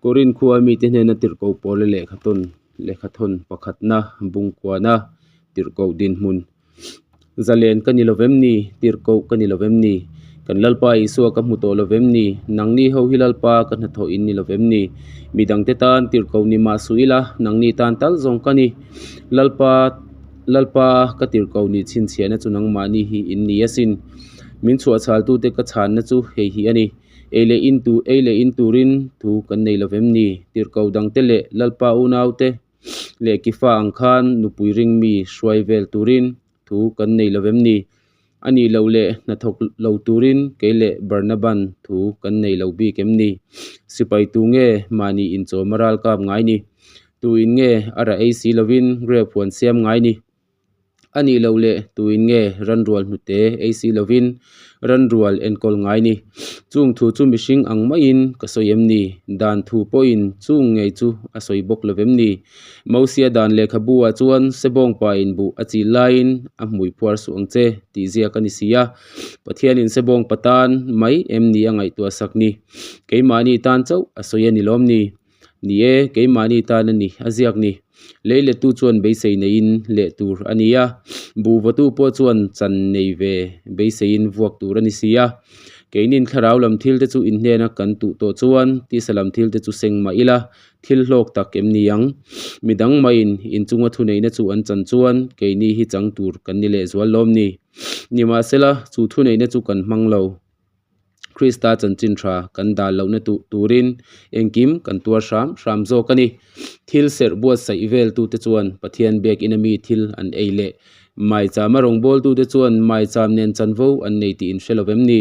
Korin khua mite hnena tirhkoh pawla lehkhathawn lehkhathawn pakhatna bungkuana tirhkoh dinhmun zalen ka ni lovem ni tirhkoh ka ni lovem ni kan Lalpa Isua ka hmu tawh lovem ni nangni ho hi Lalpa ka hnathawh in ni lovem ni midangte tan tirhkoh ni mah suh ila nangni tan tal zawng ka ni Lalpa Lalpa ka tirhkoh ni chhinchhiahna chu nangmahni hi in ni asin min chhuahchhaltute ka chhanna chu hei hi a ni. Ei leh in tur, ei leh in turin thu kan nei lo vem ni? Tirhkoh dangte leh Lalpa unaute leh Kifa ang khan nupui ring mi hruai vel turin thu kan nei lo vem ni? A nih loh leh hnathawk lo turin kei leh Barnaban thu kan nei lo bik em ni? Sipai tu nge mahni inchawm a ral kap ngai ni? Tu in nge a rah ei si lovin grape huan siam ngai ni? A nih loh leh tuin nge ranrual hnute ei si lovin ranrual enkawl ngai ni? Chung thu chu mihring ang maiin ka sawi em ni? Dan thu pawhin chung ngei chu a sawi bawk lo vem ni? Mosia dan lehkhabu ah chuan sebawng pa in buh a chil laiin a hmui phuar suh ang che tih ziak a ni si a. Pathianin sebawng pa tan mai em ni a ngaihtuah sak ni? Keimahni tan chauh a sawi a ni lawm ni? Ni e, keimahni tan a ni, a ziak ni. Lei lettu chuan beisei neiin leh tur a ni a, buhvatu pawh chuan chan nei ve beiseiin vuak tur a ni si a. Keinin thlarau lam thil te chu inhnena kan tuh tawh chuan tisa lam thil te chu seng mah ila, thil hlawk tak em ni ang? Midang maiin inchunga thuneihna chu an chan chuan keini hi chang tur kan ni lehzual lawm ni. Nimahsela, chu thuneihna chu kan hmang lo. Krista chanchin tha kan dal lohna tuh turin engkim kan tuar hram hram zawk a ni. Thil serh buatsaih vel tute chuan Pathian biakina mi thil an ei leh maicham a rawngbawltu te chuan maicham nen chanvo an nei tih in hre lo vem ni.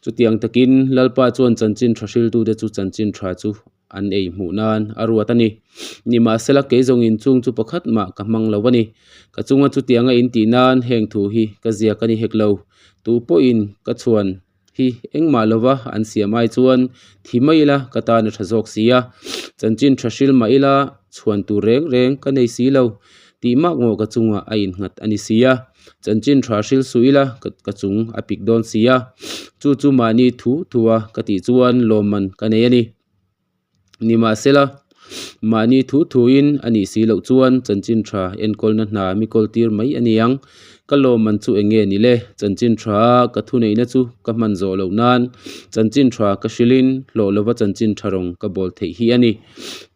Chutiang takin Lalpa chuan chanchin tha hriltute chu chanchin tha chu an ei hmuh nan a ruat a ni. Nimahsela kei zawngin chung chu pakhat mah ka hmang lo a ni. Ka chunga chutianga in tih nan heng thu hi ka ziak a ni hek lo. Tu pawhin ka chhuan hi engmah lova an siam ai chuan thi mai ila ka tan a tha zawk si a. Chanchin tha hril mah ila chhuan tur reng reng ka nei si lo tih mak maw ka chungah a innghat a ni si a. Chanchin tha hril suh ila ka chung a pik dawn si a, chu chu mahni thu thu a ka tih chuan lawmman ka nei a ni. Nimahsela, mahni thu thuin a nih si loh chuan chanchin tha enkawlna hna mi kawl tir mai a ni ang. Ka lawmman chu eng nge ni le? Chanchin tha ka thuneihna chu ka hman zawh loh nan chanchin tha ka hrilhin hlawh lova chanchin tha rawng ka bawl theih hi a ni.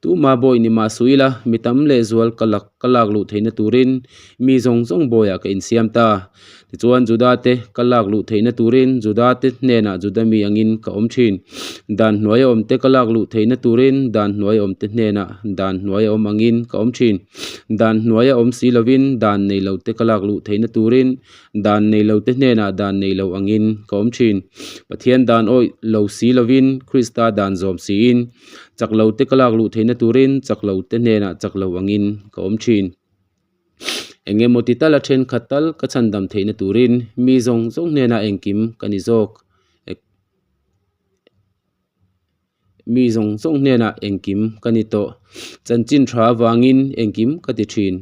Tuma bawi ni mah suh ila, mi tam lehzual ka lak ka lak luh theihna turin mi zawng zawng bawiah ka insiam ta. Tichuan Juda te ka lak luh theihna turin Juda te hnenah Juda mi angin ka awm thin. Dan hnuaia awm te ka lak luh theihna turin dan hnuaia awm te hnenah dan hnuaia awm angin ka awm thin. Dan hnuaia awm si lovin dan nei lo te ka lak luh theihna turin dan nei lo te hnenah dan nei lo angin ka awm thin. Pathian dan awih lo si lovin Krista dan zawm siin Chak lo te ka lak luh theihna turin chak lo te hnenah chak lo angin ka awm thin. Eng emaw ti tal a thenkhat tal ka chhandam theihna turin mi zawng zawng hnenah engkim ka ni zawk. Mi zawng zawng hnenah engkim ka ni tawh. Chanchin tha avangin engkim ka ti thin.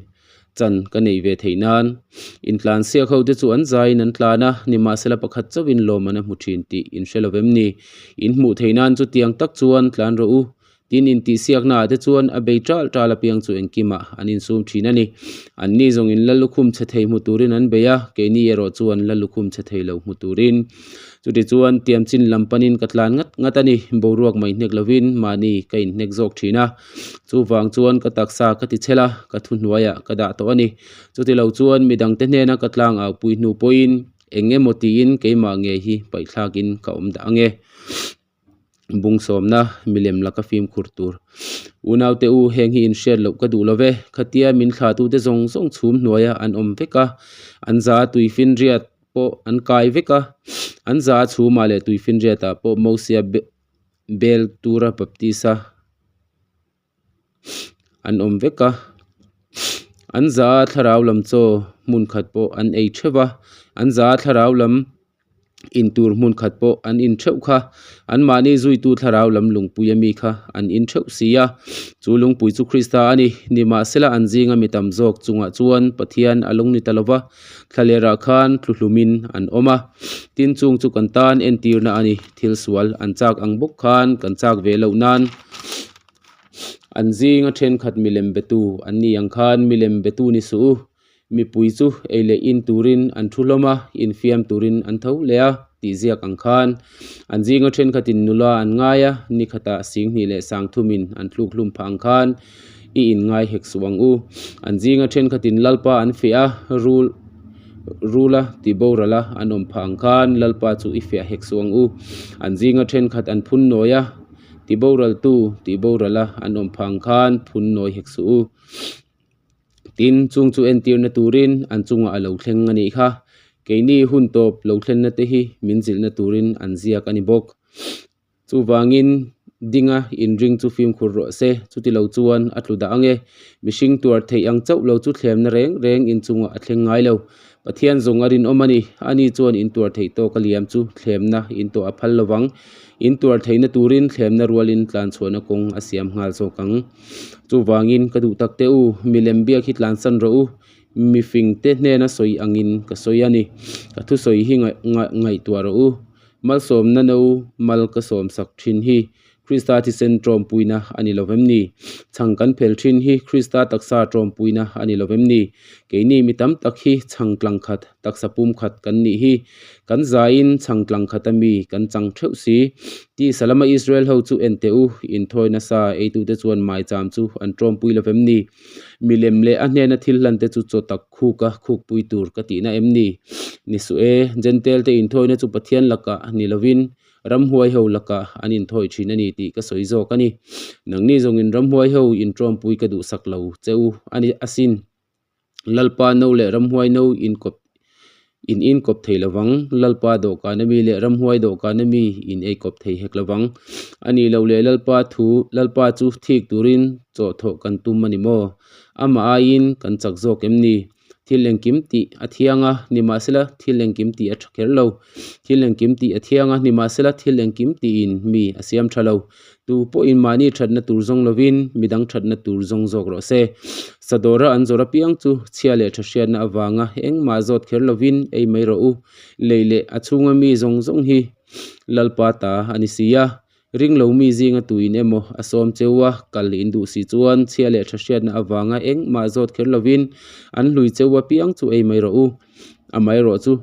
Chan ka neih ve theih nan. Intlan siak ho te chu an zaiin an tlan a, nimahsela pakhat chauhin lawm an a hmu thin tih in hre lo vem ni? In hmuh theih nan chutiang tak chuan tlan rawh u. Tin intihsiakna ah te chuan a bei tal tal apiang chu engkimah an insum thin a ni. Anni zawngin la lukhum chhe thei hmu turin an bei a, keini erawh chuan la lukhum chhe thei lo hmu turin. Chutichuan tiamchin lam panin ka tlan ngat ngat a ni, boruak mai hnek lovin mahni ka inhnek zawk thin a. Chuvang chuan ka taksa ka ti chhel a, ka thuhnuaiah ka dah tawh a ni. Chutilo chuan midangte hnena ka tlang au pui hnu pawhin eng emaw tiin keimah ngei hi paihthlakin ka awm dah ange. Bung sawmna milem laka fimkhur tur. Unaute u, heng hi inhriat loh ka duh lo ve. Khatia min thlahtute zawng zawng chhum hnuaia an awm vek a, an za tuifinriat pawh an kai vek a, an za chhumah leh tuifinriatah pawh Mosia bel tura baptisa an awm vek a an za thlarau lam chaw hmun khat pawh an ei theuh a an za thlarau lam in tur hmun khat pawh an in theuh kha an mahni zuitu thlarau lam lungpui ami kha an in theuh si a chu lungpui chu Krista a ni nimahsela an zinga mi tam zawk chungah chuan Pathian a lung ni ta lova thlalerah khan thluhlumin an awm a tin chung chu kan tan entirna a ni thil sual an chak ang bawk khan kan chak ve loh nan. An zinga thenkhat milem betu an ni ang khan milem betu ni suh u. Mipui chu ei leh in turin an thu hlawm a, infiam turin an tho leh a tih ziak ang khan an zinga thenkhatin nula an ngai a, ni khatah singhnih leh sangthumin an tluk hlum phah ang khan i inngai hek suh ang u. An zinga thenkhatin Lalpa an fiah a, rul rula tih boral a an awm phah ang khan Lalpa chu i fiah hek suh ang u. An zinga thenkhat an phun nawi a, tih boraltu tih boral a an awm phah ang khan phun nawi hek suh u. Tin, chung chu entirna turin an chungah a lo thleng a nih kha. Keini hun tawp lo thlenna te hi min zilhna turin an ziak a ni bawk. Chuvangin dinga inring chu fimkhur rawh se, chuti lo chuan a tlu dah ang e. Mihring tuar theih ang chauh lo chu thlemna reng reng inchungah a thleng ngai lo. Pathian zawng a rinawm a ni. Ani chuan intuar theih tawk a liam chu thlemna intawh a phal lovang. Intuar theihna turin thlemna rualin tlanchhuahna kawng a siam nghal zawk ang. Chuvangin ka duh tak teh u, milem biak hi tlansan rawh u, mifingte hnena sawi angin ka sawi a ni. Ka thusawi hi ngaihtuah rawh u. Malsawmna no mal ka sawmsak thin hi Krista thisen tawmpuina a ni lovem ni? Chhang kan phel thin hi Krista taksa tawmpuina a ni lovem ni? Keini mi tam tak hi chhang tlang khat, taksa pum khat kan nih hi. Kan zaiin chhang tlang khata mi kan chang theuh si. Tisa lama Israel ho chu en teh u, inthawi nasa eitute chuan maicham chu an tawmpui lovem ni? Milem leh a hnena thil hlan te chu chaw tak khuka khukpui tur ka tihna em ni? Ni suh e, Jentail te inthawina chu Pathian lakah ni lovin ramhuai ho lakah an inthawi thin a ni tih ka sawi zawk a ni. Nangni zawngin ramhuai ho intawmpui ka duhsak lo che u a ni asin. Lalpa no leh ramhuai no inkawp in inkawp thei lovang, Lalpa dawhkan ami leh ramhuai dawhkan ami in eikawp thei hek lovang. A nih loh leh Lalpa thu Lalpa chu thik turin chawhthawh kan tum a ni maw? Amah aiin kan chak zawk em ni? Thil engkim tih a thiang a, nimahsela thil engkim tih a tha kher lo. Thil engkim tih a thiang a, nimahsela thil engkim tiin mi a siam tha lo. Tu pawhin mahni thatna tur zawng lovin midang thatna tur zawng zawk rawh se. Sadawra an zawrh apiang chu chhia leh tha hriatna avanga engmah zawt kher lovin ei mai rawh u. Lei leh a chhunga mi zawng zawng hi Lalpa ta a ni si a. Ring lo mi zinga tuin emaw a sawm cheu a, kal in duh si chuan chhia leh tha hriatna avanga engmah zawt kher lovin an hlui cheu apiang chu ei mai rawh u. Amaherawh chu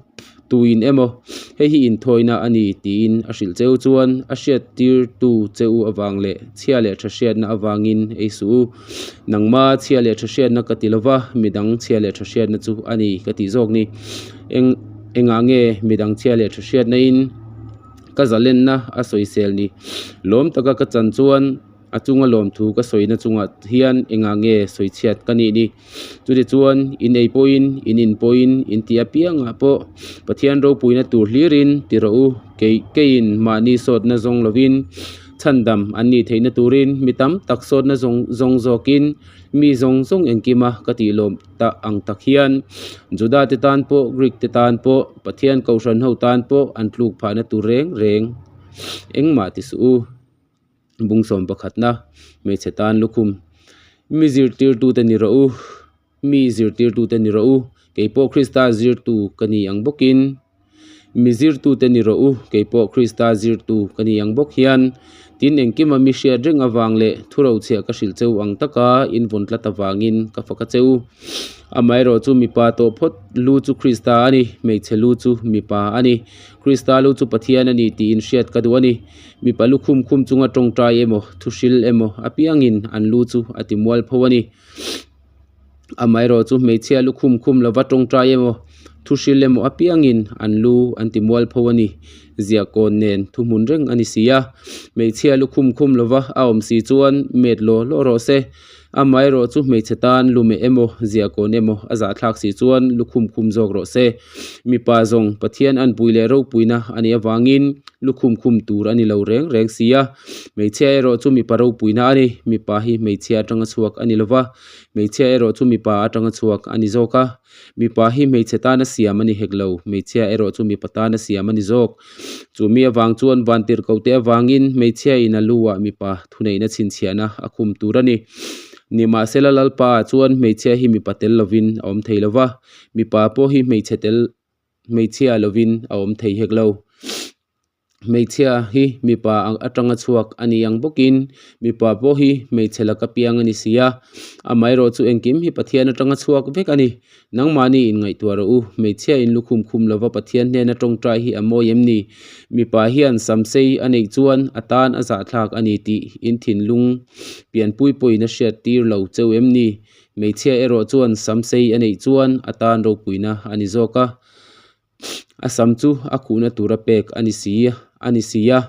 tuin emaw hei hi inthawina a ni tiin a hrilh cheu chuan a hriattirtu cheu avang leh chhia leh tha hriatna avangin ei suh u. Nangma chhia leh tha hriatna ka ti lova, midang chhia leh tha hriatna chu a ni ka tih zawk ni. Eng engah nge midang chhia leh tha hriatna in ka zalenna a sawisel ni? Lawm taka ka chan chuan. A chunga lawmthu ka sawina chungah hian engah nge sawi chhiat ka nih ni? Chutichuan, in ei pawhin, in in pawhin, in tih apiangah pawh Pathian ropuina tur hlirin ti rawh u. Kei keiin mahni sawtna zawng lovin chhandam an nih theihna turin mi tam tak sawtna zawng zawng zawkin mi zawng zawng engkima ka tih lawm ta ang tak hian Juda te tan pawh, Greek te tan pawh, Pathian Kohhran ho tan pawh an tluk phahna tur reng reng engmah ti suh u. Bungsawm pakhatna hmeichhe tan lukhum mi zirtirtute ni rawh u mi zirtirtute ni rawh u keipawh Krista zirtu ka ni ang bawkin mi zirtute ni rawh u keipawh Krista zirtu ka ni ang bawk hian tin engkima mi hriat reng avang leh thurochhiah ka hrilh cheu ang taka in vawn tlat avangin ka fak a cheu. Amaherawh chu mipa tawh phawt lu chu Krista a ni hmeichhe lu chu mipa a ni Krista lu chu Pathian a ni tiin hriat ka duh a ni. Mipa lukhum khum chunga tawngtai emaw, thuhril emaw apiangin an lu chu a ti mual pho a ni. Amaherawh chu hmeichhia lukhum khum lova tawngtai emaw, thuhril emaw apiangin an lu an ti mual pho a ni. Ziahkawn nen thuhmun reng a ni si a. Hmeichhia lukhum khum lova a awm si chuan met law law rawh se. Amaherawh chu hmeichhe tan lumeh emaw, ziahkawn emaw a zahthlak si chuan lukhum khum zawk rawh se. Mipa zawng Pathian anpui leh ropuina a nih avangin lukhum khum tur a ni lo reng reng si a. Hmeichhia erawh chu mipa ropuina a ni. Mipa hi hmeichhia atanga chhuak a ni lova, hmeichhia erawh chu mipa atanga chhuak a ni zawk a. Mipa hi hmeichhe tana siam a ni hek lo, hmeichhia erawh chu mipa tana siam a ni zawk. Chu mi avang chuan vantirhkohte avangin hmeichhia in a lu ah mipa thuneihna chhinchhiahna a khum tur a ni. Nimahsela Lalpa ah chuan hmeichhia hi mipa tel lovin a awm thei lova, mipa pawh hi hmeichhe tel hmeichhia lovin a awm thei hek lo. Hmeichhia hi mipa atanga chhuak a ni ang bawkin mipa pawh hi hmeichhe laka piang a ni si a, amaherawh chu engkim hi Pathian atanga chhuak vek a ni. Nangmahni inngaihtuah rawh u, hmeichhia in lukhum khum lova Pathian hnena tawngtai hi a mawi em ni? Mipa hian samsei a neih chuan a tan a zahthlak a ni tih in thinlung pianpui pawhin a hriat tir lo cheu em ni? Hmeichhia erawh chuan samsei a neih chuan a tan ropuina a ni zawk a. A sam chu a khuhna tura pek a ni si a ni si a,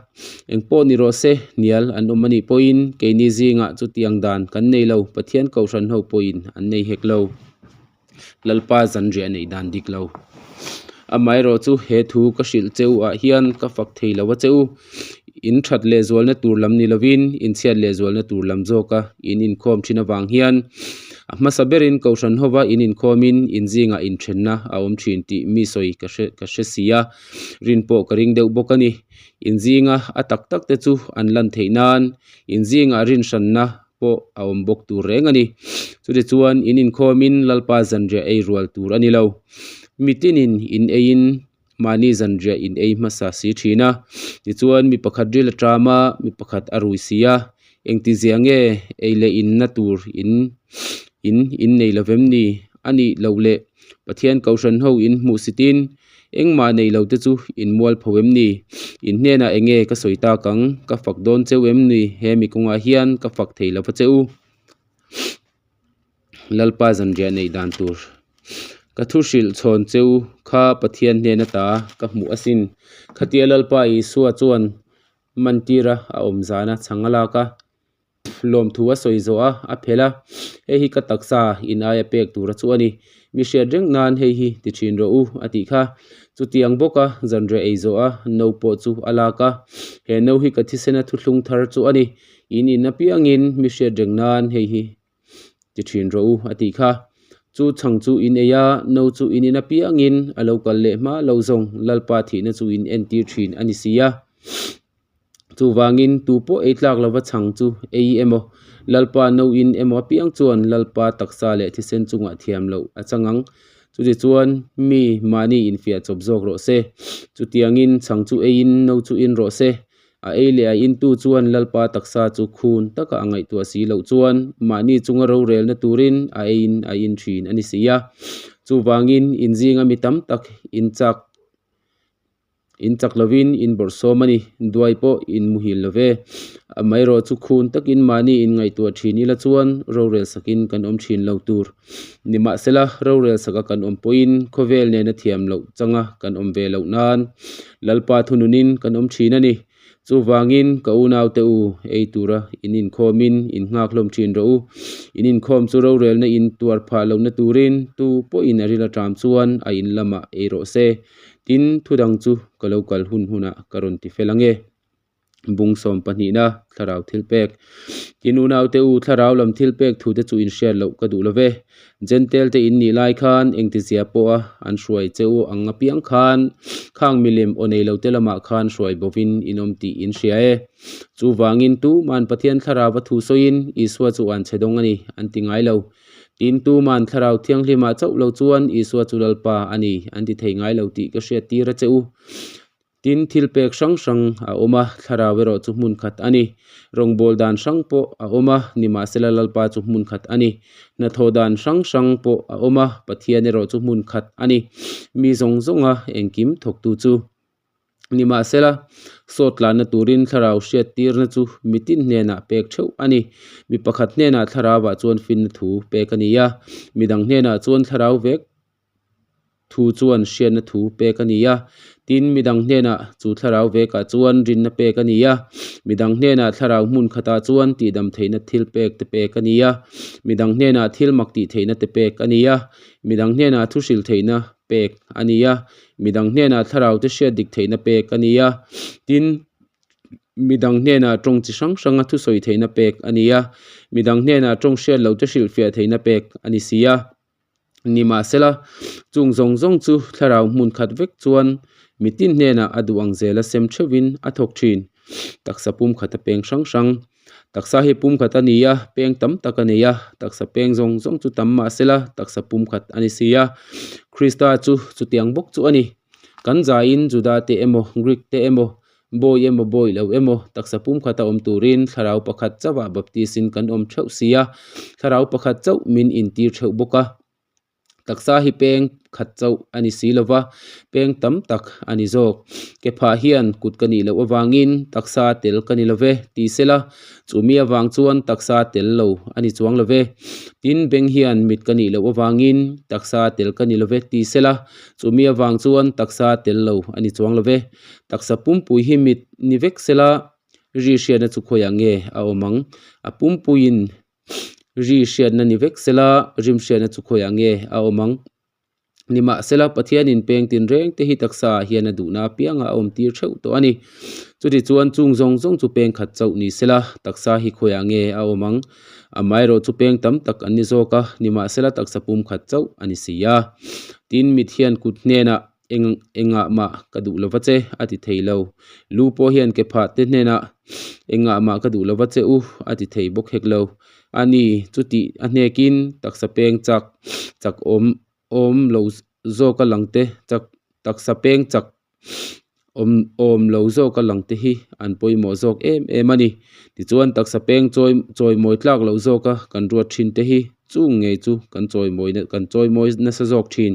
eng pawh ni rawh se, hnial an awm a nih pawhin keini zingah chutiang dan kan nei lo, Pathian kohhran ho pawhin an nei hek lo. Lalpa zanriah neih dan dik lo. Amaherawh chu he thu ka hrilh che u ah hian ka fak thei lo a che u, in that lehzualna tur lam ni lovin in chhiat lehzualna tur lam zawka in inkhawm thin avang hian a hmasa berin kohhran hova in inkhawmin in zingah inthenna a awm thin tih mi sawi ka hre ka hre si a, rin pawh ka ring deuh bawk a ni. In zinga a tak tak te chu an lan theih nan in zingah rinhranna pawh a awm bawk tur reng a ni. Chutichuan in inkhawmin Lalpa zanriah ei rual tur a ni lo. Mitinin in eiin Mahni zanriah in ei hmasa si thin a, tichuan mi pakhat ril a ṭam a, mi pakhat a rui si a, engtizia nge ei leh inna tur in in in nei lo vem ni? A nih loh leh Pathian Kohhran ho in hmuh sitin engmah nei lo te chu in mual pho em ni? In hnenah eng nge ka sawi tak ang? Ka fak dawn cheu em ni? He mi kawngah hian ka fak thei lo va che u. Lalpa zanriah neih dan tur ka thu hrilh chhawn cheu kha Pathian hnen ata ka hmuh asin. Khatia Lalpa Isua chuan mantira a awm zana chhang a lak a, lawmthu a sawi zawh a, a phelh a, hei hi ka taksa in aia pek tura chu a ni. Mi hriat reng nan hei hi ti thin rawh u a tih kha. Chutiang bawka zanriah ei zawh a, no pawh chu a lak a, he no hi ka thisena thuthlung thar chu a ni. In in apiangin mi hriat reng nan hei hi ti thin rawh u a tih kha. Chu chhang chu in ei a, no chu in in apiangin a lo kal leh hma lo zawng Lalpa thihna chu in entir thin a ni si a. Chuvangin tu pawh ei tlak lova chhang chu ei emaw, Lalpa no in emaw apiang chuan Lalpa taksa leh thisen chungah thiam loh a chang ang. Chutichuan mi mahni infiah chawp zawk rawh se. Chutiangin chhang chu eiin no chu in rawh se. A ei leh a intu chuan Lalpa taksa chu khun taka a ngaihtuah si loh chuan mahni chunga rorelna turin a eiin a in thin a ni si a. Chuvangin in zinga mi tam tak in chak in chak lovin in bawrhsawm a ni. Duai pawh in muhil lo ve. Amaherawh chu khun takin mahni in ngaihtuah thin ila chuan rorel sakin kan awm thin lo tur. Nimahsela rorel saka kan awm pawhin khawvel nena thiam loh changa kan awm ve loh nan Lalpa thununin kan awm thin a ni. Chuvangin ka unaute u, ei tura in inkhawmin in nghak hlawm thin rawh u. In inkhawm chu rorelna in tuar phah lohna turin tu pawhin a ril aṭam chuan a in lamah ei rawh se. Tin, thudang chu ka lo kal hun hunah ka rawn ti fel ange. Bung sawm pahnihna thlarau thil pek. Tin unaute u thlarau lam thil pek thu te chu in hriat loh ka duh lo ve. Jentail te in nih lai khan engtizia pawha an hruai che u ang apiang khan khang milem aw nei lo te lamah khan hruai bovin in awm tih in hria e. Chuvangin tuman Pathian thlarau a thu sawiin Isua chu an chhe dawng a ni an ti ngai lo. Tin tuman thlarau thianghlimah chauh lo chuan Isua chu Lalpa a ni an ti thei ngai lo tih ka hriat tir a che u. Tin, thil pek hrang hrang a awm a, thlarau erawh chu hmun khat a ni. Rawngbâwl dan hrang pawh a awm a, nimahsela Lalpa chu hmun khat a ni. Hnathawh dan hrang hrang pawh a awm a, Pathian erawh chu hmun khat a ni. Mi zawng zawnga engkim thawktu chu. Nimahsela, sawt tlanna turin thlarau hriattirna chu mitin hnenah pek theuh a ni. Mi pakhat hnenah thlarauah chuan finna thu pek a ni a, midang hnenah chuan thlarau vek thu chuan hriatna thu pek a ni a, tin midang hnenah chu thlarau vekah chuan rinna pek a ni a, midang hnenah thlarau hmun khatah chuan tihdam theihna thil pek te pek a ni a, midang hnenah thil mak tih theihna te pek a ni a, midang hnenah thu hrilh theihna pek a ni a, midang hnenah thlarau te hriat dik theihna pek a ni a, tin midang hnenah tawng chi hrang hranga thusawi theihna pek a ni a, midang hnenah tawng hriat loh te hrilhfiah theihna pek a ni si a. Nimahsela, chung zawng zawng chu thlarau hmun khat vek chuan mitin hnenah a duh ang zela sem theuhin a thawk thin. Taksa pum khat a peng hrang hrang. Taksa hi pum khat a ni a, peng tam tak a nei a, taksa peng zawng zawng chu tam mahsela taksa pum khat a ni si a. Krista chu chutiang bawk chu a ni. Kan zaiin Juda te emaw, Greek te emaw, Bawi emaw bawi lo emaw, taksa pumkhata awm turin thlarau pakhat chauhah baptis-in kan awm theuh si a, thlarau pakhat chauh min intir theuh bawk a. Taksa hi peng khat chauh a ni si lova, peng tam tak a ni zawk. Ke phah hian kut ka nih loh avangin taksa tel ka ni love ti sela, chumi avang chuan taksa tel lo a ni chuang love. Tin, beng hian mit ka nih loh avangin taksa tel ka ni love ti sela, chumi avang chuan taksa tel lo a ni chuang love. Taksa pumpui hi mit ni vek sela, ri hriatna chu khawiah nge a awm ang? A pumpuiin Ri hriatna ni vek sela, rim hriatna chu khawiah nge a awm ang? Nimahsela, Pathianin peng tinreng te hi taksa ah hian a duhna apianga a awm tir theuh tawh a ni. Chutichuan chung zawng zawng chu peng khat chauh ni sela, taksa hi khawiah nge a awm ang? Amaherawh chu peng tam tak an ni zawk a, nimahsela taksa pum khat chauh a ni si a. Tin, mit hian kut hnenah eng engah mah ka duh lova che a ti thei lo. Lu pawh hian ke phah te hnenah engah mah ka duh lova che u a ti thei bawk hek lo. A ni, chutih a hnekin taksa peng chak chak awm awm lo zawka lang te chak taksa peng chak awm awm lo zawka lang te hi an pawimawh zawk em em a ni. Tichuan taksa peng chawi chawimawi tlak loh zawka kan ruat thin te hi Chung ngei chu kan chawimawina kan chawimawi nasa zawk thin.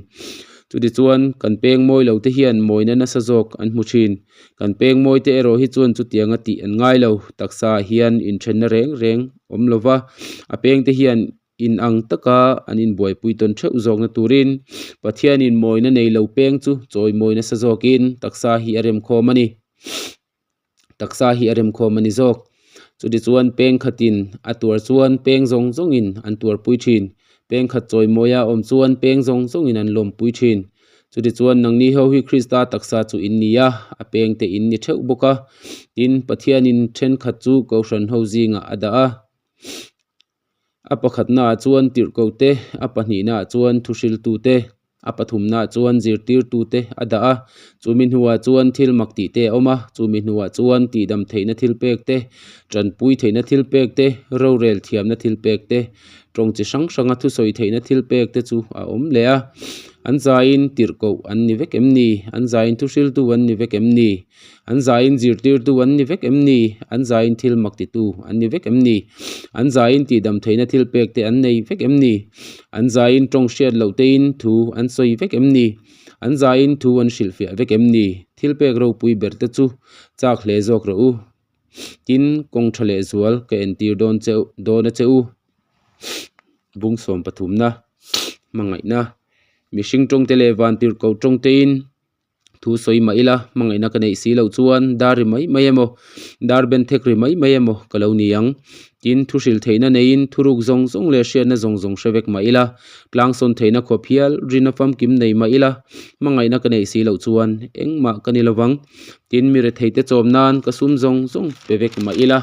Chutichuan kan peng mawi lo te hian mawina nasa zawk an hmu thin. Kan peng mawi te erawh hi chuan chutianga tih an ngai lo. Taksa ah hian inthenna reng reng awm lo va, a peng te hian inang taka an inbuaipui tawn theuh zawkna turin Pathianin mawina nei lo peng chu chawimawi nasa zawkin taksa hi a remkhawm a ni. Taksa hi a remkhawm a ni zawk. Chutichuan peng khatin a tuar chuan peng zawng zawngin an tuarpui thin. Peng khat chawimawia awm chuan peng zawng zawngin an lawmpui thin. Chutichuan nangni ho hi Krista taksa chu in ni a, a peng te in ni theuh bawk a. Tin, Pathianin thenkhat chu Kohhran ho zingah a dah a. A pakhatnaah chuan tirhkohte, a pahnihnaah chuan thuhriltute, a pathumnaah chuan zirtirtute a dah a. Chumi hnuah chuan thil mak tih te a awm a, chumi hnuah chuan tihdam theihna thil pek te, tanpui theihna thil pek te, rorel thiamna thil pek te, tawng chi hrang hranga thusawi theihna thil pek te chu a awm leh a. An zaiin tirhkoh an ni vek em ni? An zaiin thuhriltu an ni vek em ni? An zaiin zirtirtu an ni vek em ni? An zaiin thil mak titu an ni vek em ni? An zaiin tihdam theihna thil pek te an nei vek em ni? An zaiin tawng hriat loh tein thu an sawi vek em ni? An zaiin thu an hrilhfiah vek em ni? Thil pek ropui ber te chu chak hle zawk rawh u. Tin, kawng tha leh zual ka entir dawn che dawn a che u. Bung sawm pathumna, hmangaihna, mihring tawngte leh vantirhkoh tawngtein Thu sawi mah ila, hmangaihna ka neih si loh chuan dar ri mai mai emaw, dar ben thek ri mai mai emaw ka lo ni ang. Tin, thu hrilh theihna neiin thuruk zawng zawng leh hriatna zawng zawng hre vek mah ila, tlangsawn theihna khawp hial rina famkim nei mah ila, hmangaihna ka neih si loh chuan engmah ka ni lovang. Tin, mi retheite chawm nan ka sum zawng zawng pe vek mah ila.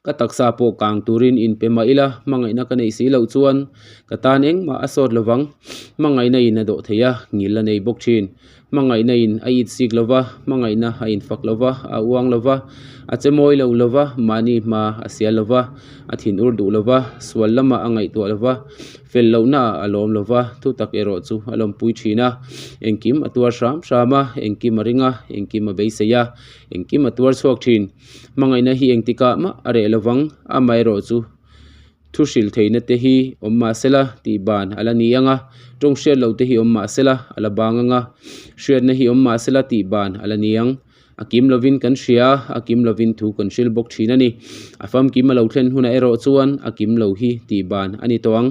Ka taksa pawh kang turin inpe mah ila, hmangaihna ka neih si loh chuan ka tan engmah a sawt lovang. Hmangaihna in a dawh thei a, ngil a nei bawk thin. Hmangaihna in a it sik lova, hmangaihna a infak lova, a uang lova, a che mawi lo lova, mahni hma a sial lova, a thinur duh lova, sual lamah a ngaihtuah lova, fel lohna ah a lawm lova, thutak erawh chu a lawmpui thin a. Engkim a tuar hram hram a, engkim a ring a, engkim a beisei a, engkim a tuar chhuak thin. Hmangaihna hi engtikah mah a reh lovang, amaherawhchu thu hrilh theihna te hi awm mah sela tih ban a la ni ang a, tawng hriat loh te hi awm mah sela a la bang ang a, hriatna hi awm mah sela tih ban a la ni ang. A kim lovin kan hria a, a kim lovin thu kan hrilh bawk thin a ni. A famkim a lo thlen hunah erawh chuan a kim lo hi tih ban a ni tawh ang.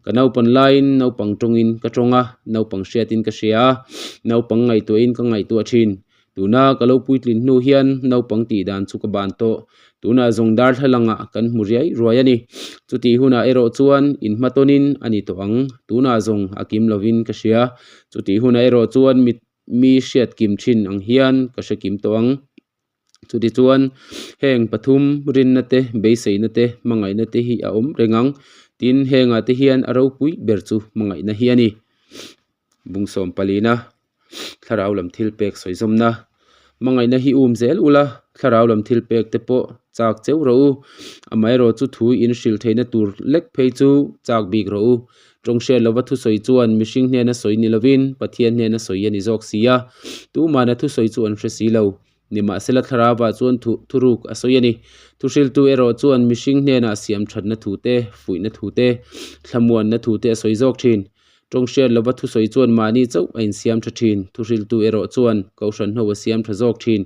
Ka naupan laiin naupang tawngin ka tawng a, naupang hriatin ka hria a, naupang ngaihtuahin ka ngaihtuah thin. Tuna ka lo puitlin hnu hian naupang tih dan chu ka ban tawh. Tunah zawng darthlalangah kan hmu riai ruai a ni. Chutih hunah erawh chuan inhmatawnin a ni tawh ang. Tunah zawng a kim lovin ka hria. Chutih hunah erawh chuan mi mi hriat kim thin ang hian ka hre kim tawh ang. Chutichuan heng pathum rinna te, beiseina te, hmangaihna te hi a awm reng ang. Tin, hengah te hian a ropui ber chu hmangaihna hi a ni. Bungsawm palina. Thlarau lam thil pek sawi zawmna. Hmangaihna hi um zel ula, thlarau lam thil pek te pawh chak cheu rawh u. Amaherawh chu thu in hrilh theihna tur lek phei chu chak bik rawh u. Tawng hriat lova thusawi chuan mihring hnena sawi ni lovin Pathian hnena sawi a ni zawk si a, tumahna thusawi chu an hre si lo. Nimahsela thlarauah chuan thu thuruk a sawi a ni. Thuhriltu erawh chuan mihring hnenah siam thatna thu te, fuihna thu te, thlamuanna thu te a sawi zawk thin. Tawng hriat lova thusawi chuan mahni chauh a insiam tha thin. Thuhriltu erawh chuan Kohhran ho a siam tha zawk thin.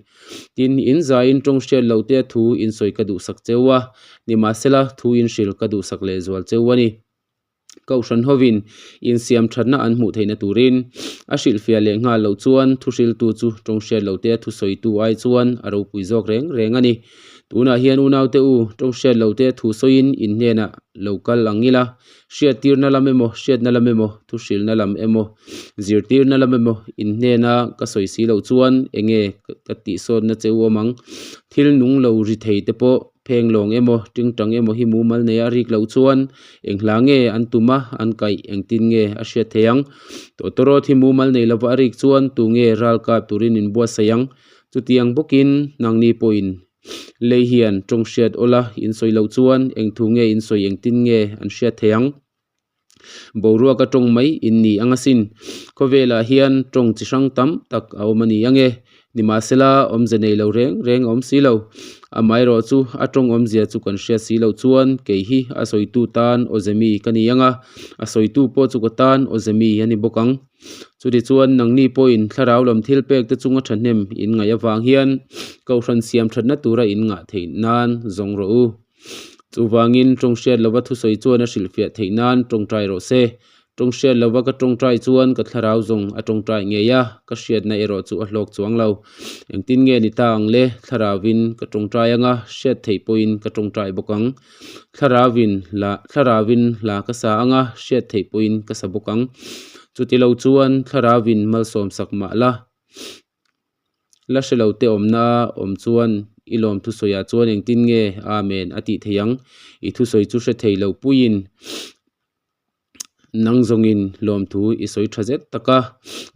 Tin, in zaiin tawng hriat loh te thu insawi ka duhsak cheu a, nimahsela thu inhrilh ka duhsak lehzual cheu a ni. Kohhran hovin insiam thatna an hmuh theihna turin a hrilhfiah leh nghal loh chuan thuhriltu chu tawng hriat loh te thusawitu ai chuan a ropui zawk reng reng a ni. Tunah hian unaute u, tawng hriat loh te thu sawiin in hnenah lo kal ang ila, hriattirna lam emaw, hriatna lam emaw, thuhrilna lam emaw, zirtirna lam emaw in hnena ka sawi si loh chuan enge ka tihsawnna che u awm ang. Thil nung lo ri thei te pawh pheng lawng emaw, tingtang emaw hi mumal neia rik loh chuan eng hla nge an tum a, an kaih engtin nge a hriat theih ang. Tawtawrawt hi mumal nei lova a rik chuan tu nge ral kap turin in buatsaih ang. Chutiang bawkin nangni pawhin lei hian tawng hriat awla in sawi loh chuan eng thu nge in sawi engtin nge an hriat theih ang. Boruak a tawng mai in ni ang asin. Khawvelah hian tawng chi hrang tam tak a awm a ni ang e. Nimahsela awmze nei lo reng reng a awm si lo. Amaherawh chu a tawng awmzia chu kan hriat si loh chuan kei hi a sawitu tan awze mi ka ni ang a, a sawitu pawh chu ka tan awze mi a ni bawk ang. Chutichuan nangni pawhin thlarau lam thil pek te chunga thahnem in ngaih avang hian Kohhran siam thatna tura in ngah theih nan zawng rawh u. Chuvangin tawng hriat lova thusawi chuan a hrilhfiah theih nan tawngtai rawh se. Tawng hriat lova ka tawngtai chuan ka thlarau zawng a tawngtai ngei a, ka hriatna erawh chu a hlawk chuang lo. Engtin nge ni ta ang le? Thlarauvin ka tawngtai anga hriat theih pawhin ka tawngtai bawk ang. Thlarauvin hla Thlarauvin hla ka sa anga hriat theih pawhin ka sa bawk ang. Chuti lo chuan Thlarauvin malsawm sak mah la. La hre lo te awmna awm chuan i lawm thusawiah chuan engtin nge Amen a tih theih ang? I thusawi chu hre thei lo puiin nang zawngin lawmthu i sawi tha zet tak a,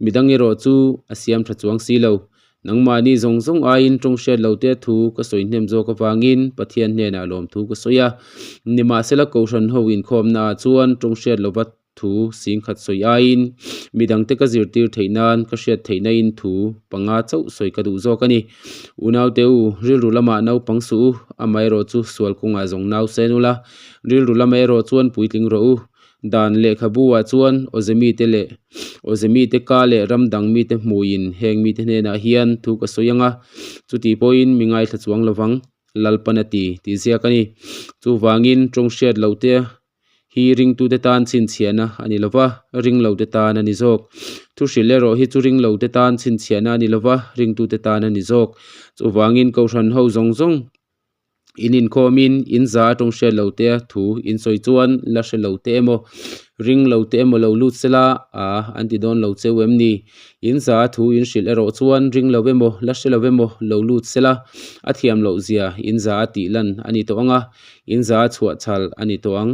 midang erawh chu a siam tha chuang si lo. Nangmahni zawng zawng aiin tawng hriat lo te thu ka sawi hnem zawk avangin Pathian hnenah lawmthu ka sawi a. Nimahsela Kohhran ho inkhawmnaah chuan tawng hriat lova Thu singkhat sawi aiin midangte ka zirtir theih nan ka hriat theihna in thu panga chauh sawi ka duh zawk a ni. Unaute u, rilru lamah naupang suh u, amaherawh chu sual kawngah zawng nau sen ula, rilru lamah erawh chuan puitling rawh u. Dan lehkhabu ah chuan awze mite leh awze mite ka leh ram dang mite hmuiin heng mite hnenah hian thu ka sawi ang a, chuti pawhin mi ngaithla chuang lovang, Lalpan a ti, tih ziak a ni. Chuvangin tawng hriat loh te hi ringtute tan chhinchhiahna a ni lova, ringlote tan a ni zawk. Thu hrilh erawh hi chu ringlote tan chhinchhiahna a ni lova, ringtute tan a ni zawk. Chuvangin Kohhran ho zawng zawng in inkhawmin in za a tawng hriat lote a thu in sawi chuan la hre lote emaw, ringlote emaw lo lut sela a an ti dawn lo cheu em ni? In za a thu in hrilh erawh chuan ring lo emaw, la hre lo emaw lo lut sela a thiam loh zia in za a tih lan a ni tawh ang a. In za a chhuah chhal a ni tawh ang.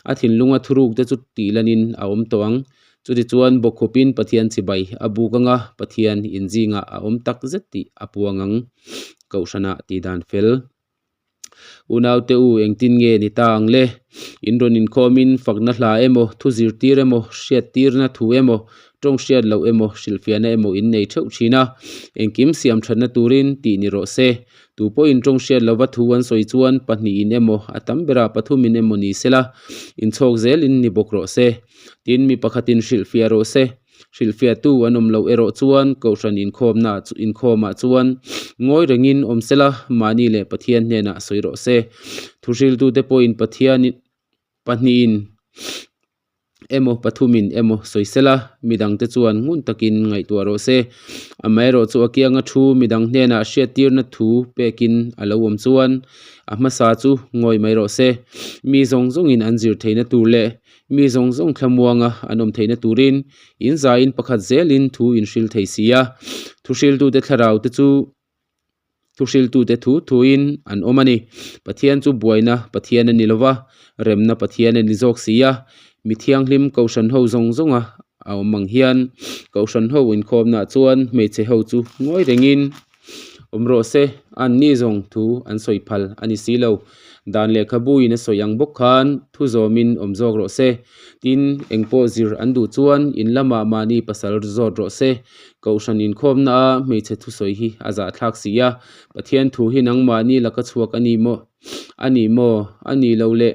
A thinlunga thuruk te chu tih lanin a awm tawh ang. Chutichuan bawkkhupin Pathian chibai a buk anga Pathian inzingah a awm tak zet tih a puang ang. Kohhranah tih dan fel. Unaute u engtin nge ni ta ang le? In rawn inkhawmin fakna hla emaw, thu zirtir emaw, hriattirna thu emaw, tawng hriat loh emaw, hrilhfiahna emaw in nei theuh thin a. Engkim siam thatna turin tih ni rawh se. Tu pawhin tawng hriat lova thu an sawi chuan pahnihin emaw, a tam berah pathumin emaw ni sela, inchhawk zelin ni bawk rawh se. Tin, mi pakhatin hrilhfiah rawh se. Hrilhfiahtu an awm loh erawh chuan Kohhran inkhawmna inkhawmah chuan ngawi rengin awm sela, mahni leh Pathian hnenah sawi rawh se. Thuhriltute pawhin Pathian pahnihin. emaw pathumin emaw sawi sela, midangte chuan ngun takin ngaihtuah rawh se. Amaherawh chu a kianga thu midang hnenah hriattirna thu pekin a lo awm chuan a hmasa chu ngawi mai rawh se. Mi zawng zawngin an zir theihna tur leh mi zawng zawng thlamuanga an awm theihna turin in zaiin pakhat zelin thu in hril thei si a. Thuhriltute thlarau te chu Thuhriltute thu thuin an awm a ni. Pathian chu buaina Pathian a ni lo va, remna Pathian a ni zawk si a. Mi thianghlim Kohhran ho zawng zawnga a awm ang hian Kohhran ho inkhawmnaah chuan hmeichhe ho chu ngawi rengin awm rawh se, anni zawng thu an sawi phal a ni si lo. Dan lehkhabuin a sawi ang bawk khan thu zawmin awm zawk rawh se. Tin, eng pawh zir an duh chuan in lamah mahni pasal zawt rawh se. Kohhran inkhawmna a hmeichhe thusawi hi a zahthlak si a, Pathian thu hi nangmahni laka chhuak a ni maw? A ni maw? A ni lo le.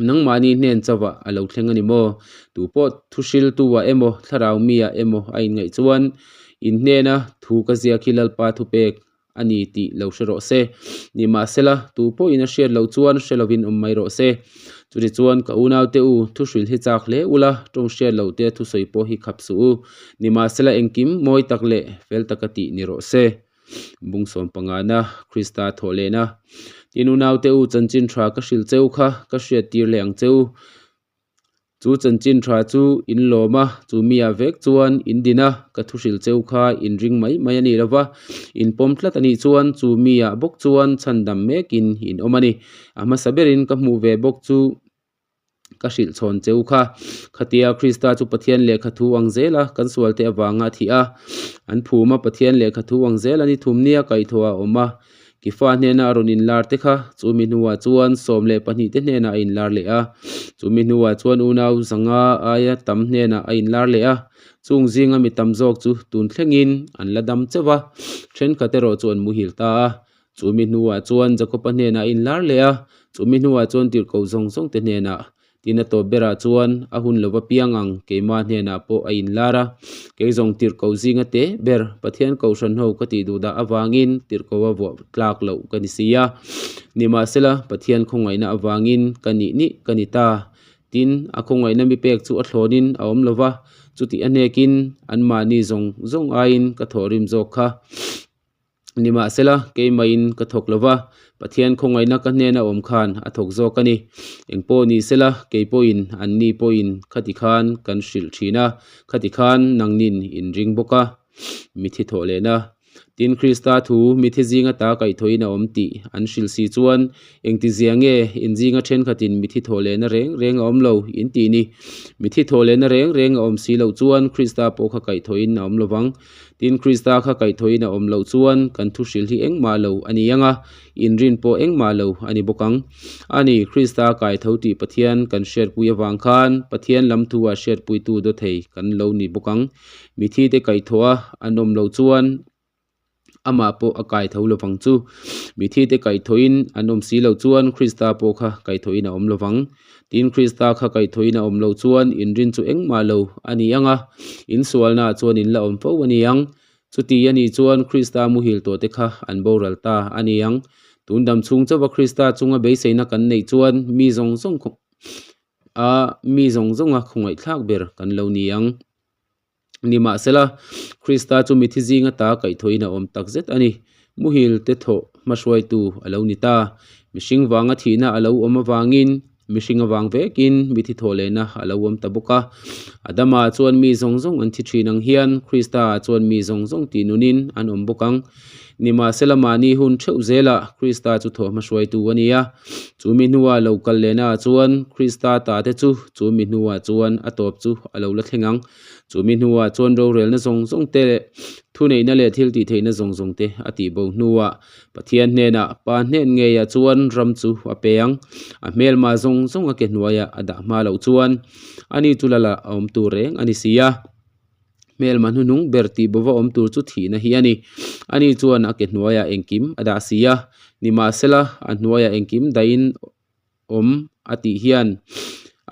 Nangmahni hnen chauhah a lo thleng a ni maw? Tu pawh thu hriltu-ah emaw, thlarau mi-ah emaw a inngaih chuan in hnena thu ka ziak hi Lalpa thupek a ni tih lo hre rawh se. Nimahsela, tu pawhin a hriat loh chuan hre lovin awm mai rawh se. Chutichuan, ka unaute u, thu hrilh hi chak hle ula, tawng hriat loh te thusawi pawh hi khap suh u. Nimahsela, engkim mawi tak leh fel taka tih ni rawh se. Bung sawm pangana, Krista thawh lehna. Tin, unaute u, chanchin tha ka hrilh cheu kha ka hriat tir leh ang cheu. Chu chanchin tha chu in lawm a, chu miah vek chuan in din a, ka thu hrilh cheu kha in ring mai mai a nih lova, in pawm tlat a nih chuan chu miah bawk chuan chhandam mekin in awm a ni. A hmasa berin ka hmuh ve bawk chu ka hrilh chhawn cheu kha. Khatia Krista chu Pathian lehkha thu ang zela kan sualte avanga a thih a, an phum a, Pathian lehkha thu ang zela ni thum nia kaihthawh a awm a, Kifa hnena a rawn inlar te kha chumi hnuah chuan 12 te hnenah a inlar leh a, chumi hnuah chuan unau zanga aia tam hnenah a inlar leh a, chung zinga mi tam zawk chu tun thlengin an la dam chauh a, thenkhat erawh chu an muhil ta a, chumi hnuah chuan Jakob-a hnenah a inlar leh a, chumi hnuah chuan tirhkoh zawng zawng te hnenah Tin a tawp berah chuan a hun lova piang ang keimah hnenah pawh a inlar a, kei zawng tirhkoh zinga te ber Pathian kohhran ho ka tih duh dah avangin tirhkoh a vuah tlak loh ka ni si a. Nimahsela, Pathian khawngaihna avangin ka nih nih ka ni ta. Tin, a khawngaihna mi pek chu a thlawnin a awm lova, chutih a hnekin anmahni zawng zawng aiin ka thawhrim zawk kha. Nimahsela, keimaiin ka thawk lo va, Pathian khawngaihna ka hnena awm khan a thawk zawk a ni. Engpawh ni sela, kei pawhin anni pawhin khati khan kan hrilh thin a, khati khan nangnin in ring bawk a. Mithi thawh lehna. Tin, Krista thu mithi zinga ta kaihthawhin a awm tih an hrilh si chuan, engtizia nge in zinga thenkhatin mithi thawh lehna reng reng a awm lo in tih ni? Mithi thawh lehna reng reng a awm si loh chuan Krista pawh kha kaihthawhin a awm lo vang. Tin, Krista kha kaihthawhin a awm loh chuan kan thu hrilh hi engmah lo a ni ang a, inrin pawh engmah lo a ni bawk ang. A ni, Krista kaitho tih Pathian kan hriatpui avang khan Pathian lam thu ah hriatpuitu daw thei kan lo ni bawk ang. Mithite kaihthawh a an awm loh chuan amah pawh a kaitho lovang chu. Mithite kaihthawhin an awm si loh chuan Krista pawh kha kaihthawhin a awm lovang. Tin, Krista kha kaihthawhin a awm loh chuan inrin chu engmah lo a ni ang a, insualnaah chuan in la awm fo a ni ang. Chuti a nih chuan Krista muhil tawhte kha an boral ta a ni ang. Tun dam chhung chauha Krista chunga beiseina kan neih chuan mi zawng zawng a mi zawng zawnga khawngaihthlak ber kan lo ni ang. Nimahsela, Krista chu mithi zinga ta kaihthawhin a awm tak zet a ni. Muhil te thawh hmahruaitu a lo ni ta. Mihring vanga thihna a lo awm avangin, mihring avang vekin mithi thawh lehna a lo awm ta bawk a. Adama chuan mi zawng zawng an thi thin ang hian Krista chuan mi zawng zawng tih nunin an awm bawk ang. Nimahsela mahni hun theuh zelah Krista chu thawh hmahruaitu a ni a. Chu mi hnuah lo kal lehnaah chuan Krista ta te chu chu mi hnuah chuan a tawp chu a lo la thleng ang. Chu mi hnuah chuan rorelna zawng zawng te leh thuneihna leh thil tihtheihna zawng zawng te a tih bo hnuah Pathian hnenah Pa hnen ngeiah chuan ram chu a pe ang. A hmelma zawng zawng a ke hnuaiah a dah hma loh chuan ani chu lala a awm tur reng a ni si a. Hmelma hnuhnung ber tih bova awm tur chu thihna hi a ni. Ani chuan a ke hnuaiah engkim a dah si a, nimahsela a hnuaiah engkim dahin awm a tih hian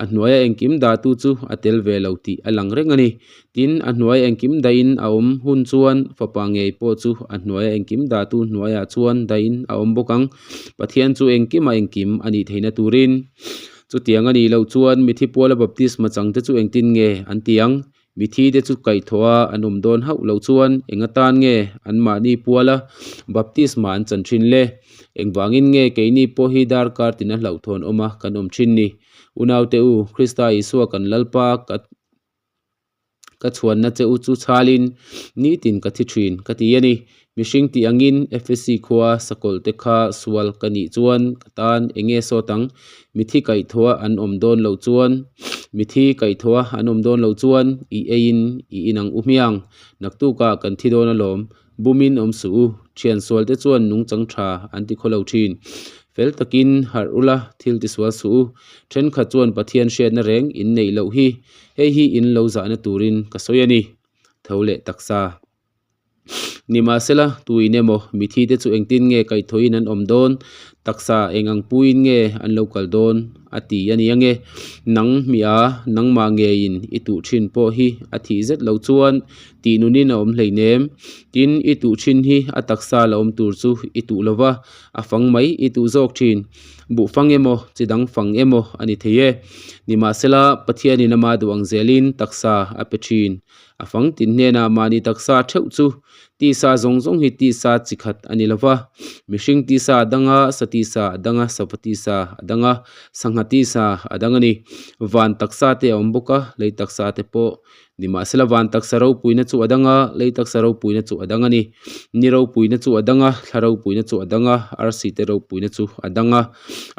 a hnuaia engkim dahtu chu a tel ve lo tih a lang reng a ni. Tin, a hnuaia engkim dahin a awm hun chuan fapa ngei pawh chu a hnuaia engkim dahtu hnuaiah chuan dahin a awm bawk ang. Pathian chu engkima engkim a nih theihna turin. Chutiang a nih loh chuan mithi puala baptisma changte chu engtin nge an ti ang? Mithi te chu kaihthawh a an awm dawn hauh loh chuan eng atan nge anmahni puala baptisma an chan thin le? Engvangin nge keini pawh hi darkar tina hlauhthawn awma kan awm thin ni? Unaute u, Krista Isua kan Lalpa ka ka chhuanna che u chu chhalin nitin ka thi thin ka ti a ni. Mihring tih angin Efesi khua sakawlh te kha sual ka nih chuan ka tan eng nge sawt ang? Mithi kaihthawh a an awm dawn loh chuan Mithi kaihthawh a an awm dawn loh chuan i eiin i inang u hmiang. Naktukah kan thi dawn alawm. Bumin awm suh u. Thian sual te chuan nungchang tha an ti khaw lo thin. Fel takin harh ula, thil tisual suh u. Thenkhat chuan Pathian hriatna reng in neih loh hi, hei hi in lo zahna turin ka sawi a ni. Tho leh taksa. Nimahsela, tuin emaw mithite chu engtin nge kaihthawhin an awm dawn, taksa eng ang puiin nge an lo kal dawn a ti a ni ange. Nang hmia nangmah ngeiin i tuh thin pawh hi a thih zet lo chuan tih nunin a awm hleinem. Tin, i tuh thin hi a taksa la awm tur chu i tuh lo va, a fang mai i tuh zawk thin. Buh fang emaw, chi dang fang emaw a ni thei e. Nimahsela, Pathianin ama duh ang zelin taksa a pe thin. A fang tin hnenah mahni taksa theuh chu tisa zawng zawng hi tisa chi khat a ni lo va, mihring tisa a dang a, sa tisa a dang a, sava tisa a dang a, sangha tisa a dang a ni. Van taksa te a awm bawk a, lei taksa te pawh nimahsela van taksa ropuina chu a dang a, lei taksa ropuina chu a dang a ni. Ni ropuina chu a dang a, thla ropuina chu a dang a, arsi te ropuina chu a dang a,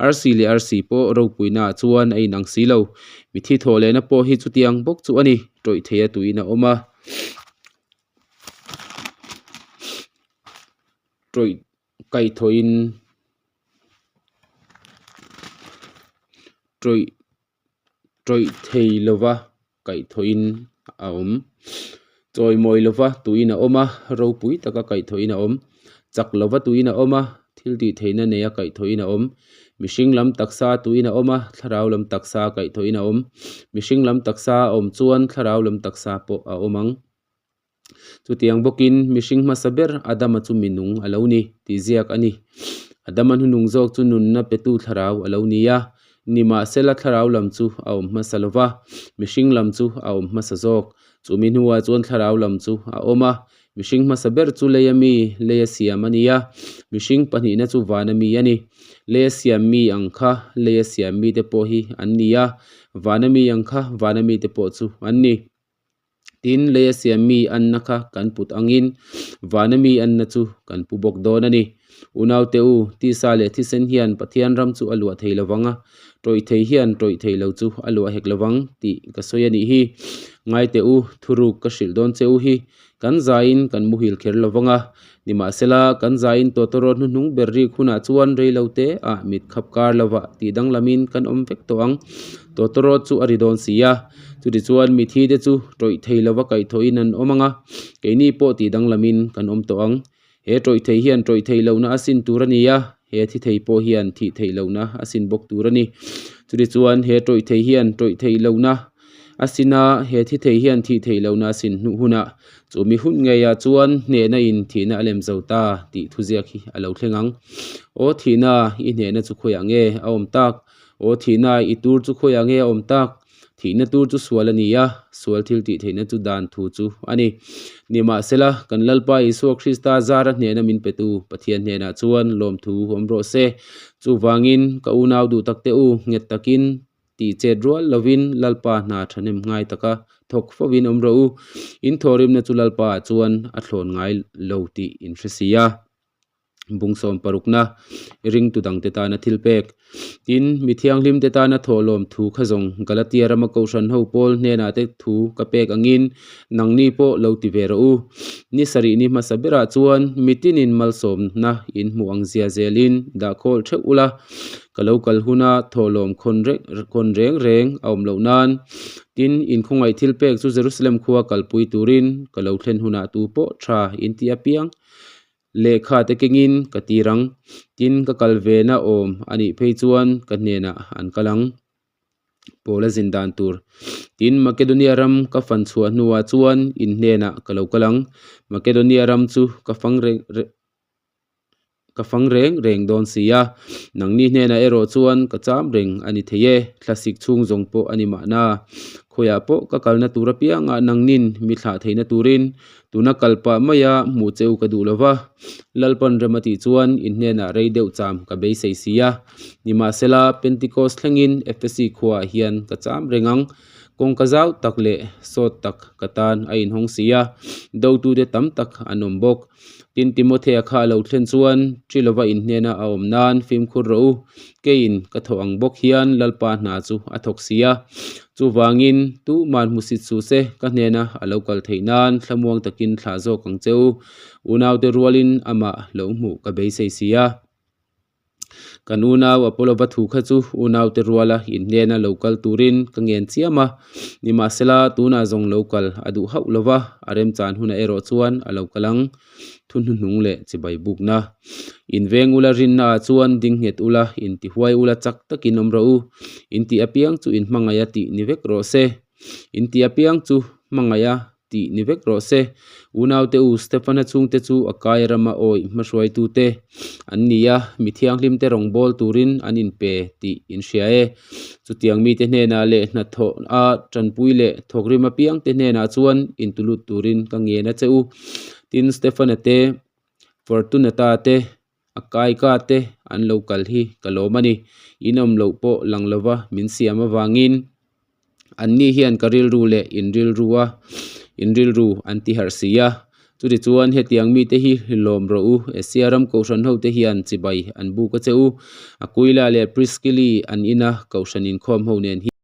arsi leh arsi pawh ropuina ah chuan a inang si lo. Mithi thawh lehna pawh hi chutiang bawk chu a ni. tawih thei a tuiin a awm a tawih kaihthawhin tawih tawih thei lova kaihthawhin a awm chawimawi lova tuiin a awm a ropui taka kaihthawhin a awm chak lova tuiin a awm a thil tih theihna neia kaihthawhin a awm. Mihring lam taksa tuin a awm a, thlarau lam taksa kaihthawhin a awm. Mihring lam taksa a awm chuan thlarau lam taksa pawh a awm ang. Chutiang bawkin mihring hmasa ber Adama chu mi nung a lo ni tih ziak a ni. Adama hnunung zawk chu nunna petu thlarau a lo ni a, nimahsela thlarau lam chu a awm hmasa lo va, mihring lam chu a awm hmasa zawk. Chumi hnuah chuan thlarau lam chu a awm a, Mihring hmasa ber chu leia mi, leia siam a ni a, mihring pahnihna chu vana mi a ni. Leia siam mi ang kha leia siam mite pawh hi an ni a, vana mi ang kha vana mite pawh chu an ni. Tin, leia siam mi anna kha kan put angin vana mi anna chu kan pu bawk dawn a ni. Unaute u, tisa leh thisen hian Pathian ram chu a luah thei lovang a, tawih thei hian tawih thei lo chu a luah hek lovang tih ka sawi a nih hi. Ngaite u, thuruk ka hrilh dawn che u hi. Kan zaiin kan muhil kher lo vang a, nimahsela kan zaiin tawtawrawt hnuhnung ber rik hunah chuan rei lo te ah mit khap kar lovah tih danglamin kan awm vek tawh ang. Tawtawrawt chu a ri dawn si a, chutichuan mithi te chu tawih thei lova kaihthawhin an awm ang a, keini pawh tih danglamin kan awm tawh ang. He tawih thei hian tawih theih lohna a sin tur a ni a, he thi thei pawh hian thih theih lohna a sin bawk tur a ni. Chutichuan he tawih thei hian tawih theih lohna a sin a, he thi thei hian thih theih lohna a sin hnuh hunah chumi hun ngeiah chuan hnehna in thihna a lem zo ta tih thuziak hi a lo thleng ang. Aw thihna i hnehna chu khawiah nge a awm tak? Aw thihna i tur chu khawiah nge a awm tak? Thihna tur chu sual a ni a, sual thil tih theihna chu dan thu chu a ni. Nimahsela, kan Lalpa Isua Krista zara hnehna min petu Pathian hnenah chuan lawmthu awm rawh se. Chuvangin, ka unau duh takte u, nghet takin tih chet rual lovin Lalpa hna thahnem ngai taka thawk fovin awm rawh u. In thawhrimna chu Lalpaah chuan a thlawn ngai lo tih in hre si a. Bung sawm parukna ringtu dangte tana thil pek. Tin, mi thianghlimte tana thawhlawm thu kha zawng Galatia rama Kohhran ho Paul hnenah te thu ka pek angin nangni pawh lo ti ve rawh u. Ni sarih ni hmasa berah chuan mitinin malsawmna in hmuh ang zia zelin dah khawl theuh ula, ka lo kal huna thawhlawm khawn khawn reng reng a awm loh nan. Tin, inkhawngaih thil pek chu Jerusalem khua kalpui turin ka lo thlen hunah tu pawh tha in ti apiang. Lehkha te kengin ka tir ang. Tin, ka kal ve na awm a nih phei chuan ka hnenah an kal ang. Paula zin dan tur. Tin, Makedonia ram ka fan chhuah hnuah chuan in hnenah ka lo kal ang. Makedonia ram chu ka fang reng ka fang reng reng dawn si a. Nangni hnenah erawh chuan ka cham reng a ni thei e. Thlasik chhung zawng pawh a ni mahna. Khawiah pawh ka kalna tur apiangah nangnin mi thlah theihna turin Tuna kal pah maia hmuh che u ka duh lo va, Lalpan rem a tih chuan in hnenah rei deuh cham ka beisei si a. Nimahsela, Pentecost thlengin Efesi khuaah hian ka cham reng ang. Kawngka zau tak leh sawt tak ka tan a inhawng si a, dotute tam tak an awm bawk. Tin, Timothea kha a lo thlen chuan ṭi lova in hnena a awm nan fimkhur rawh u, keiin ka thawh ang bawk hian Lalpa hna chu a thawk si a. Chuvangin, tuhman hmusit suh se, ka hnena a lo kal theih nan thlamuang takin thlah zawk ang che u. Unaute rualin amah lo hmuh ka beisei si a. Kan unau Apollo-va thu kha chu unaute ruala in hnena lo kal turin ka ngen chiam a, nimahsela tunah zawng lo kal a duh hauh lo va, a remchan hunah erawh chuan a lo kal ang. Thu hnuhnung leh chibai bukna. In veng ula rinna ah chuan ding nghet ula, in ti huai ula chak takin awm rawh u. In tih apiang chu in hmangaih a tih ni vek rawh se. In tih apiang chu hmangaih a tih ni vek rawh se. Unaute u Stefana chhungte chu a kai rama awih hmahruaitute an ni a, mi thianghlimte rawngbâwl turin an inpe tih in hria e. Chutiang mite hnenah leh hnathawh a tanpui leh thawkrim apiangte hnenah chuan intulut turin ka ngen a che u. Tin, Stefana te, Fortunata te, Akaika te an lo kal hi ka lawm a ni. In awm loh pawh lang lova min siam avangin anni hian ka rilru leh in rilru a in rilru an ti harh si a. Chutichuan hetiang mite hi lawm rawh u, Asia ram kohhran hote hian chibai an buk a che u. Aquila leh Priskili an ina kohhran inkhawm ho nen hi.